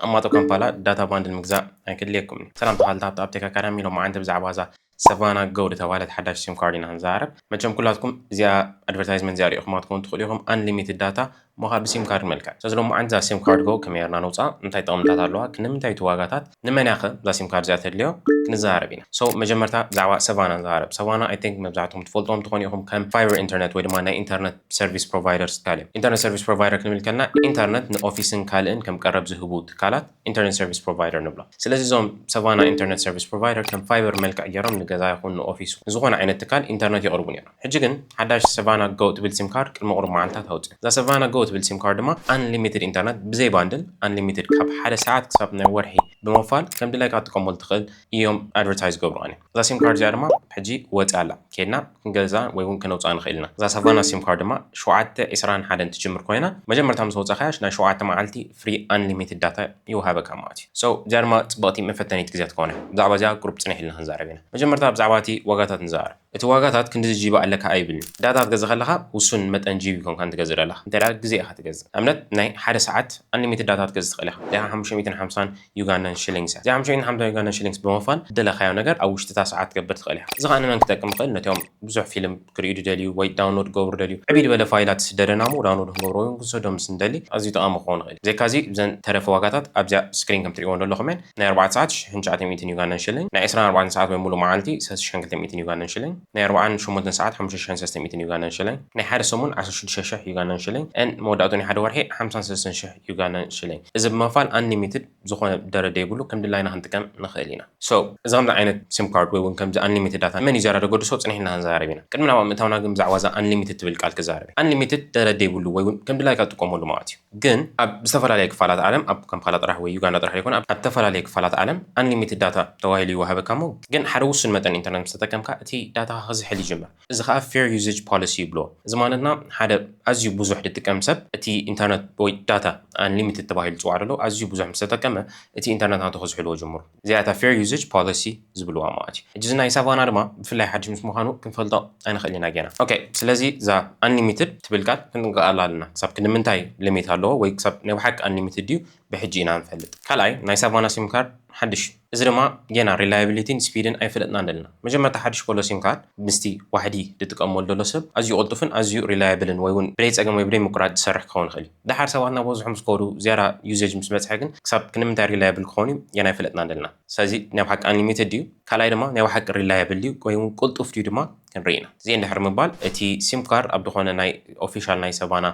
ኣማጦ ካምፓላ ዳታ ባንድል ምግዛእ ኣይክድልየኩም። ሰላም ተኻልታ ኣብቲ ኣብቴክ ኣካዳሚ። ሎም መዓንቲ ብዛዕባ እዛ ሰቫና ጎ ዝተባህለት ሓዳሽ ሲም ካርድ ኢና ንዛረብ። መቸም ኩላትኩም እዚኣ ኣድቨርታይዝመንት እዚኣ ሪኢኹማ ትኮኑ ትኽእሉ ኢኹም። ኣንሊሚትድ ዳታ ሞኻ ብሲም ካርድ መልክዕ። ስለዚ ሎም መዓንቲ እዛ ሲም ካርድ ጎ ከመይ ርና ነውፃ፣ እንታይ ጠቕምታት ኣለዋ፣ ክንምንታይ እቲ ዋጋታት፣ ንመን ያኸ እዛ ሲም ካርድ እዚኣ ተድልዮ ክንዛረብ ኢና። ሶ መጀመርታ ብዛዕባ ሰቫና ንዛረብ። ሰቫና ኣይ ቲንክ መብዛሕትኩም ትፈልጦም ትኾኑ ኢኹም ከም ፋይበር ኢንተርነት ወይ ድማ ናይ ኢንተርነት ሰርቪስ ፕሮቫይደር ትካል እዮም። ኢንተርነት ሰርቪስ ፕሮቫይደር ክንብል ከልና ኢንተርነት ንኦፊስን ካልእን ከም ቀረብ ዝህቡ ትካላት ኢንተርነት ሰርቪስ ፕሮቫይደር ንብሎ። ስለዚ እዞም ሰቫና ኢንተርነት ሰርቪስ ፕሮቫይደር ከም ፋይበር መልክዕ ገይሮም ንገዛ ይኹን ንኦፊስ ንዝኾነ ዓይነት ትካል ኢንተርነት የቕርቡ ነይሮም። ሕጂ ግን ሓዳሽ ሰቫና ጎ ትብል ሲም ካርድ ቅድሚ ቁሩብ መዓልታት ኣውፅእ። እዛ ሰቫና ጎ ትብል ሲም ካርድ ድማ ኣንሊሚትድ ኢንተርነት ብዘይ ባንድል ኣንሊሚትድ ካብ ሓደ ሰዓት ክሳብ ናይ ወርሒ ብምፋል ከም ድላይካ ትጥቀመሉ ትኽእል እዮም ኣድቨርታይዝ ገብሩዋን። እዛ ሲም ካርድ እዚኣ ድማ ሕጂ ወፂኣ ኣላ። ኬድና ክንገዛ ወይ እውን ከነውፅኣ ንኽእል ኢና። እዛ ሰቫና ሲም ካርድ ድማ ሸውዓተ ዕስራን ሓደን ትጅምር ኮይና መጀመርታ ምስ ወፃኻያ ናይ ሸውዓተ መዓልቲ ፍሪ ኣንሊሚትድ ዳታ ይወሃበካ ማለት እዩ። ሶ እዚኣ ድማ ፅብቕቲ መፈተኒት ግዜ ትኾነ። ብዛዕባ እዚኣ ቁሩብ ፅንሕ ኢልና ክንዛረብ ኢና። መጀመርታ ብዛዕባ እቲ ዋጋታት ንዛረብ። እቲ ዋጋታት ክንዲ ጂቢ ኣለካ ኣይብልን። ዳታ ክትገዝእ ከለኻ ውሱን መጠን ጂቢ ኮንካ ትገዝእ ዘለኻ። እንታይ ደኣ ግዜ ኢኻ ትገዝእ። ኣብነት ናይ ሓደ ሰዓት ኣንሊሚትድ ዳታ ክትገዝእ ትኽእል ኢኻ። እዚኣ ሓሙሽተ ሚእትን ሓምሳን ዩጋንዳን ሽሊንግስ እያ። እዚኣ ሓሙሽተ ሚእትን ሓምሳን ዩጋንዳን ሽሊንግስ ብምኽፋል ዝደለኻዮ ነገር ኣብ ውሽጥታ ሰዓት ክትገብር ትኽእል ኢኻ። እዚ ኸኣ ንመን ክጠቅም ይኽእል? ነቶም ብዙሕ ፊልም ክርእዩ ዝደልዩ ወይ ዳውንሎድ ክገብሩ ደልዩ ዕብይ ዝበለ ፋይላት ዝስደደና እሞ ዳውንሎድ ክንገብሮ ወይ ክንሰዶም ምስ እንደሊ ኣዝዩ ጠቓሚ ክኸውን ይኽእል። ብዘይካዚ እዘን ተረፈ ዋጋታት ኣብዚኣ ስክሪን ከም ትርእይዎ ዘለኹም እየን። ናይ ኣርባዕተ ሰዓት ሽሕን ትሽዓተ ሚእትን ዩጋንዳን ሽሊንግ፣ ናይ ዕስራን ኣርባዕተን ሰዓት ወይ ሙሉእ መዓልቲ ሰለስተ ሽሕን ክልተ ሚእትን ዩጋንዳን ሽሊንግ፣ ናይ ኣርባዓን ሸሞንተን ሰዓት ሓሙሽተ ሽሕን ሰለስተ ሚእትን ዩጋንዳን ሽሊንግ፣ ናይ ሓደ ሰሙን ዓሰርተ ሽዱሽተ ሽሕ ዩጋንዳን ሽሊንግ፣ ን መወዳእቱ ናይ ሓደ ወርሒ ሓምሳን ሰለስተን ሽሕ ዩጋንዳን ሽሊንግ። እዚ ብምኽፋል ኣንሊሚትድ ዝኾነ ደረደ የብሉ፣ ከም ድላይና ክንጥቀም ንኽእል ኢና። ሶ እዚ ከምዚ ዓይነት ሲም ካርድ ወይ እውን ከምዚ ኣንሊሚትድ ዳታ መን እዩ ዝያዳ ደገድሶ ጽኒሕና ክንዛረብ ኢና። ቅድሚ ናብኣ ምእታውና ግን ብዛዕባ እዛ ኣንሊሚትድ ትብል ቃል ክዛረብ እየ። ኣንሊሚትድ ደረደ የብሉ ወይ እውን ከም ድላይካ ትጥቀመሉ ማለት እዩ። ግን ኣብ ዝተፈላለየ ክፋላት ዓለም ኣብ ካምፓላ ጥራሕ ወይ ዩጋንዳ ጥራሕ ዘይኮነ ኣብ ኣብ ዝተፈላለየ ክፋላት ዓለም ኣንሊሚትድ ዳታ ተባሂሉ ይወሃበካ እሞ ግን ሓደ ውሱን መጠን ኢንተርነት ምስ ተጠቀምካ እቲ ዳታ ክዝሕል ይጅምር። እዚ ከዓ ፌር ዩዜጅ ፖሊሲ ይብሎ። እዚ ማለትና ሓደ ኣዝዩ ብዙሕ ዝጥቀም ሰብ እቲ ኢንተርነት ወይ ዳታ ኣንሊሚትድ ተባሂሉ ዝፅዋዕ ዘሎ ኣዝዩ ብዙሕ ምስ ተጠቀመ እቲ ኢንተርነት ናቱ ክዝሕልዎ ጅምሩ። እዚኣ እታ ፌር ዩዜጅ ፖሊሲ ዝብልዋ ማለት እዩ። ሕጂ እዚ ናይ ሳቫና ድማ ብፍላይ ሓድሽ ምስ ምዃኑ ክንፈልጦ ኣይንኽእል ኢና ጌና። ኦኬ፣ ስለዚ እዛ ኣንሊሚትድ ትብል ቃል ክንጥንቀቓላ ኣለና። ክሳብ ክንዲ ምንታይ ሊሚት ኣለዎ ወይ ክሳብ ናይ ብሓቂ ኣንሊሚትድ ድዩ ብሕጂ ኢና ንፈልጥ። ካልኣይ ናይ ሳቫና ሲም ካርድ ሓድሽ እዩ። እዚ ድማ ጌና ሪላያብሊቲን ስፒድን ኣይፈለጥናን ዘለና። መጀመርታ ሓድሽ ከሎ ሲም ካርድ ምስቲ ዋሕዲ ዝጥቀመሉ ዘሎ ሰብ ኣዝዩ ቅልጡፍን ኣዝዩ ሪላያብልን ወይ እውን ብደይ ፀገም ወይ ብደይ ምቁራፅ ዝሰርሕ ክኸውን ይኽእል እዩ። ደሓር ሰባት እናበዝሑ ምስ ከዱ ዝያዳ ዩዜጅ ምስ በፅሐ ግን ክሳብ ክንምንታይ ሪላያብል ክኾኑ እዩ ጌና ኣይፈለጥናን ዘለና። ስለዚ ናይ ብሓቂ ኣንሊሚትድ ድዩ? ካልኣይ ድማ ናይ ብሓቂ ሪላያብል ድዩ ወይ እውን ቅልጡፍ ድዩ ድማ ክንርኢ ኢና። እዚ እንድሕር ምባል እቲ ሲም ካርድ ኣብ ዝኾነ ናይ ኦፊሻል ናይ ሰቫና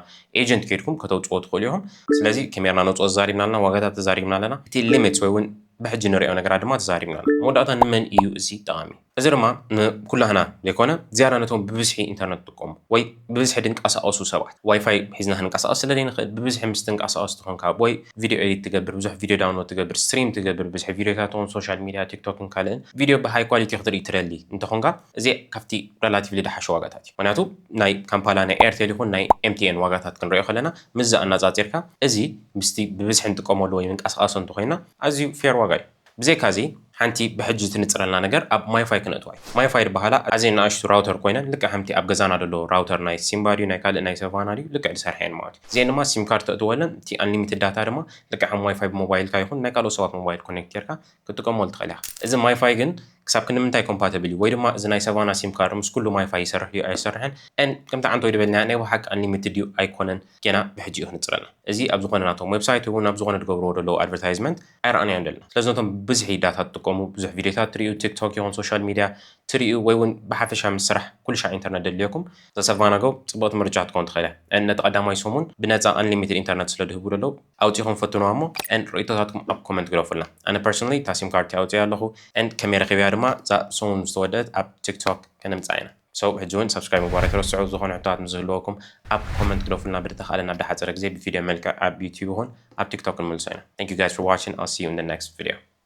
ኤጀንት ከይድኩም ከተውፅዎ ትኽእሉ ኢኹም። ስለዚ ከመይ ጌርና ነውፅኦ ተዛሪብና ኣለና፣ ዋጋታት ተዛሪብና ኣለና። እቲ ሊሚትስ ወይ እውን ብሕጂ ንሪኦ ነገራት ድማ ተዛሪብና ኣለና። መወዳእታ ንመን እዩ እዚ ጠቓሚ? እዚ ድማ ንኩላህና ዘይኮነ ዝያዳ ነቶም ብብዝሒ ኢንተርነት ዝጥቀሙ ወይ ብብዝሒ ድንቀሳቐሱ ሰባት። ዋይፋይ ሒዝና ክንቀሳቐስ ስለ ዘይንኽእል ብብዝሒ ምስ ትንቀሳቐስ ትኾንካ ወይ ቪድዮ ኤዲት ትገብር፣ ብዙሕ ቪድዮ ዳውንሎድ ትገብር፣ ስትሪም ትገብር፣ ብዝሒ ቪድዮታት ትኾን ሶሻል ሚድያ ቲክቶክን ካልእን ቪድዮ ብሃይ ኳሊቲ ክትርኢ ትደሊ እንተኾንካ እዚ ካብቲ ሬላቲቭሊ ድሓሸ ዋጋታት እዩ። ምክንያቱ ናይ ካምፓላ ናይ ኤርቴል ይኹን ናይ ኤምቲኤን ዋጋታት ክንሪኦ ከለና ምስዚ ኣነፃፂርካ እዚ ምስቲ ብብዝሒ ንጥቀመሉ ወይ ንንቀሳቐሶ እንተኾይና ኣዝዩ ፌር ዋጋ እዩ። ብዘይካዚ ሓንቲ ብሕጂ ትንፅረልና ነገር ኣብ ማይፋይ ክነእትዋ እዩ። ማይፋይ ዝበሃላ ኣዝየን ንኣሽቱ ራውተር ኮይነን ልክዕ ከምቲ ኣብ ገዛና ዘሎ ራውተር ናይ ሲምባ ድዩ ናይ ካልእ ናይ ሰቫና ድዩ ልክዕ ዝሰርሐ እየን ማለት እዩ። እዚአን ድማ ሲም ካርድ ተእትወለን እቲ ኣንሊሚትድ ዳታ ድማ ልክዕ ከም ዋይፋይ ብሞባይልካ ይኹን ናይ ካልኦት ሰባት ሞባይል ኮኔክት ጌርካ ክትጥቀመሉ ትኽእል ኢኻ። እዚ ማይፋይ ግን ክሳብ ክንዲ ምንታይ ኮምፓተብል እዩ ወይ ድማ እዚ ናይ ሰቫና ሲም ካርድ ምስ ኩሉ ማይፋይ ይሰርሕ ድዩ ኣይሰርሕን ን ከምቲ ዓንቶ ዝበልናዮ ናይ ብሓቂ ኣንሊሚትድ ድዩ ኣይኮነን ጌና ብሕጂ እዩ ክንፅረልና። እዚ ኣብ ዝኾነ ናቶም ዌብሳይት እውን ኣብ ዝኾነ ዝገብርዎ ዘለዉ ኣድቨርታይዝመንት ኣይረኣናዮን ዘለና። ስለዚ ነቶም ብብዝሒ ዳታ ትጥቀሙ ብዙሕ ቪድዮታት ትርእዩ ቲክቶክ ይኹን ሶሻል ሚድያ ትርእዩ ወይ እውን ብሓፈሻ ምስ ስራሕ ኩሉ ሻዕ ኢንተርነት ደድልየኩም እዛ ሰቫና ጎ ፅብቕቲ ምርጫ ክትከውን ትኽእል እያ። ን ነቲ ቀዳማይ ሰሙን ብነፃ ኣንሊሚትድ ኢንተርነት ስለ ድህቡ ዘለዉ ኣውፂኹም ፈትንዋ እሞ ን ርእይቶታትኩም ኣብ ኮመንት ግደፉልና። ኣነ ፐርሶናሊ እታ ሲም ካርድ ኣውፅያ ኣለኹ ን ከመይ ረኺበያ ድማ እዛ ሰሙን ዝተወደአት ኣብ ቲክቶክ ከነምፅኣ ኢና። So ሕጂ እውን ሳብስክራይብ ምግባር ኣይትረስዑ። ዝኾነ ሕቶታት ምስ ዝህልወኩም ኣብ ኮመንት ግደፉልና። ብዝተኻእለ ናብ ዝሓፀረ ግዜ ብቪድዮ መልክዕ ኣብ ዩቲዩብ ይኹን ኣብ ቲክቶክ ክንምልሶ ኢና። Thank you guys for watching. I'll see you in the next video.